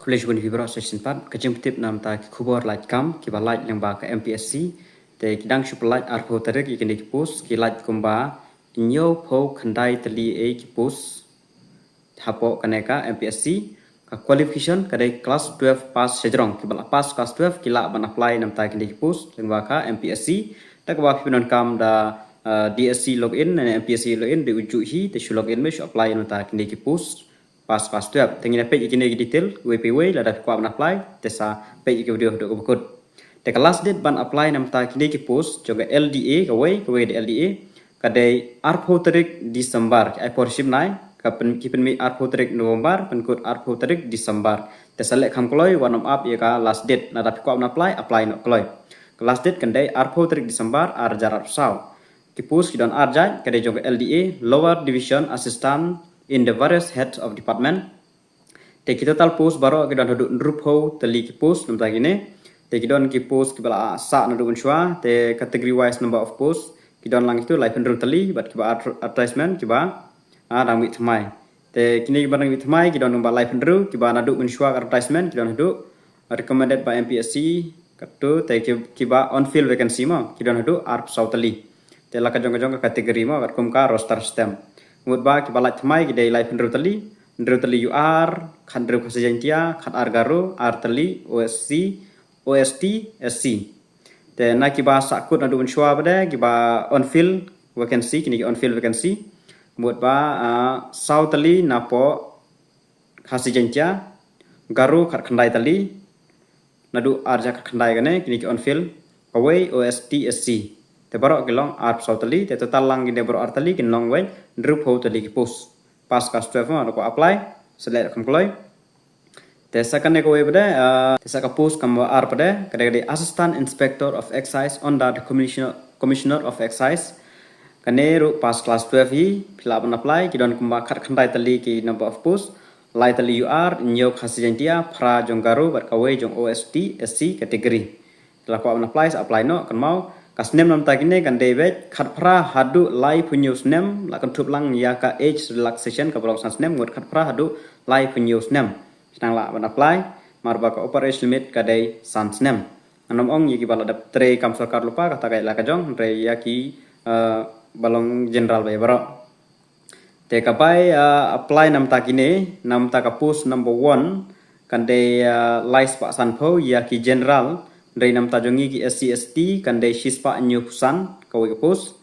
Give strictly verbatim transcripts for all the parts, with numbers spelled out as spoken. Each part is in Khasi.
Khublei shibun ïa phi baroh sa shisien pat. Ka jingpyntip namar ki khubor lait kam kiba lait lyngba ka M P S C. Te ki dang shu pynlait arphew tarik ïa kine ki post, ki lait kumba hynñiewphew khyndai tylli ei ki post hapoh kane ka M P S C. Ka qualification ka dei class twelve pass shajrong. Kiba la pass class twelve ki lah ban apply namar kine ki post lyngba ka M P S C. Da kaba phi pyndonkam da, uh, D S C login ne M P S C login, dei u juh hi, te shu login beit, shu apply namar kine ki post pass class twelve. Te ngin ïa peit ïa kine ki detail wei pa wei, lada phi kwah ban apply te sa peit ïa ki video haduh kaba kut. Te ka last date ban apply namar kine ki post jong ka L D A, kawei, kawei ka dei L D A, ka dei arphew tarik December. Ki ai por shim nai, ka pyn-, ki pynmih arphew tarik November, pynkut arphew tarik December. Te sa leh kham kloi, wat nym ap ïa ka last date. Lada phi kwah ban apply, apply noh kloi. Ka last date kan dei arphew tarik December, ar hajar arphew saw. Ki post ki don ar jait, ka dei jong ka L D A, Lower Division Assistant in the various heads of department. Te ki total post baroh ki don haduh hynriewphew tylli ki post namar kine. Te ki don ki post kiba la sah naduh mynshuwa, te category wise number of post ki don lang kito laiphew hynriew tylli, bad kiba adver-, advertisement kiba, ah, dang mih thymmai. Te kine kiba dang mih thymmai ki don kumba laiphew hynriew, kiba naduh mynshuwa ka advertisement ki don haduh, recommended by M P S C, kato, te ki, kiba on fill vacancy mo, ki don haduh arphew saw tylli. Te la ka jong ka jong ka category mo, katkum ka roster system. Mut ba kiba lait thymmai ki dei laiphew hynriew tylli, hynriew tylli U R, khathynriew Khasi Jaiñtia, khatar Garo, ar tylli O S C, O S T, S C. Te na kiba sahkut naduh mynshuwa pat de, kiba on fill vacancy, kine ki on fill vacancy. Mut ba, ah, saw tylli napoh Khasi Jaiñtia, Garo khatkhyndai tylli, naduh ar hajar khatkhyndai kane, kine ki on fill, kawei O S T S C. Te baroh ki long arphew saw tylli, te total lang kine baroh ar tylli, kin long wei hynriewphew tylli ki post. Pass class twelve mo, lada kwah apply, sa leh kham kloi. Te sa kane kawei pat de, ah, te sa ka post kaba ar pat de, ka dei, ka dei Assistant Inspector of Excise under the Commissioner, Commissioner of Excise. Kane ruh pass class twelve hi, phi lah ban apply, ki don kumba khatkhyndai tylli ki number of post, lai tylli U R, hynñiew Khasi Jaiñtia, phra jong Garo, bad kawei jong O S T S C category. Te lada kwah ban apply sa apply noh, kynmaw. Ka snem namar kine kan dei beit khatphra haduh laiphew hynñiew snem, la kynthup lang ïa ka age relaxation kaba long san snem, mut khatphra haduh laiphew hynñiew snem. Phi nang lah ban apply, namar ba ka upper age limit ka dei san snem. Ngan ym ong ïa kiba la dep trei kam sorkar lypa, kata ka la ka jong, hynrei ïa ki, eh, ba long general beit baroh. Te ka bai, ah, apply namar kine, namar ka post number one, kan dei, ah, lai spah sanphew ïa ki general, hynrei namar jong ngi ki S C S T, kan dei shispah hynñiewphew san, kawei ka post.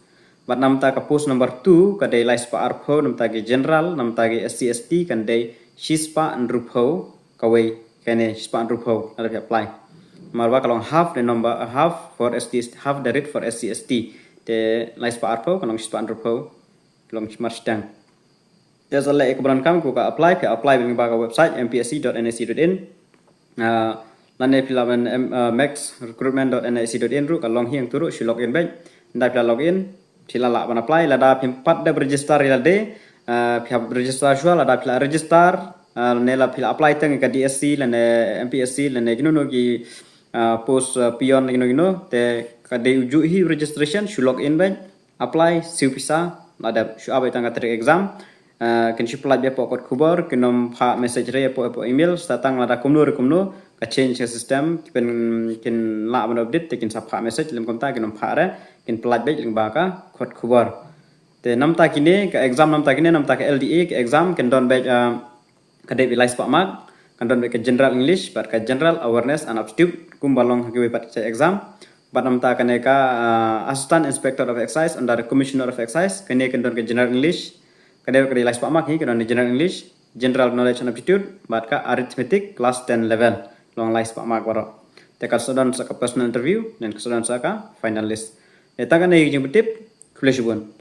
Bad namar ka post number two, kan dei lai spah arphew, namar ki general, namar ki S C S T, kan dei shispah hynriewphew, kawei, kane shispah hynriewphew, lada phi apply. Namar ba ka long half the number, uh, half for S T, half the rate for S C S T. Te lai spah arphew, ka long shispah hynriewphew. Long shimar shiteng. Te sa leh ïa kaba donkam, ko ka apply, phi apply lyngba ka website M P S C dot N I C dot in. Ah, lane phi lah ban, em, ah, max recruitment dot N I C dot in ruh, ka long hi hangto ruh, shu log in beit. Ynda phi la log in, phi la lah ban apply, lada phim pat dep register ïa lade, ah, phi hap register shuwa, lada phi la register, ah, ne la phi la apply tang ïa ka D S C, lane M P S C, lane kino kino ki, ah, post, ah, peon, kino kino, te ka dei u juh hi registration, shu log in beit. Apply, siew pisa, la dep, shu ap beit tang ka tarik exam. Eh, kin shu pyllait beit hapoh kot khubor, kin ym phah message re hapoh, hapoh email, sa tang lada kumno re kumno, ka change ka system, kin, kin lah ban update, te kin sa phah message, lym kumta, kin ym phah re, kin pyllait beit lyngba ka kot khubor. Te namar kine, ka exam namar kine, namar ka L D A, ka exam, kin don beit, eh, ka dei beit lai spah mark, kan don beit ka general English, bad ka general awareness and aptitude, kumba long ha kiwei pat ki exam. Bad namar kane ka, ah, Assistant Inspector of Excise under the Commissioner of Excise, kane kan don ka general English, kane ka dei lai spah mark hi, kan don general English, general knowledge and aptitude, bad ka arithmetic class ten level, long lai spah mark baroh. Te ka sa don sa ka personal interview, then ka sa don sa ka final list. Te tang kane ka jingpyntip, khublei shibun.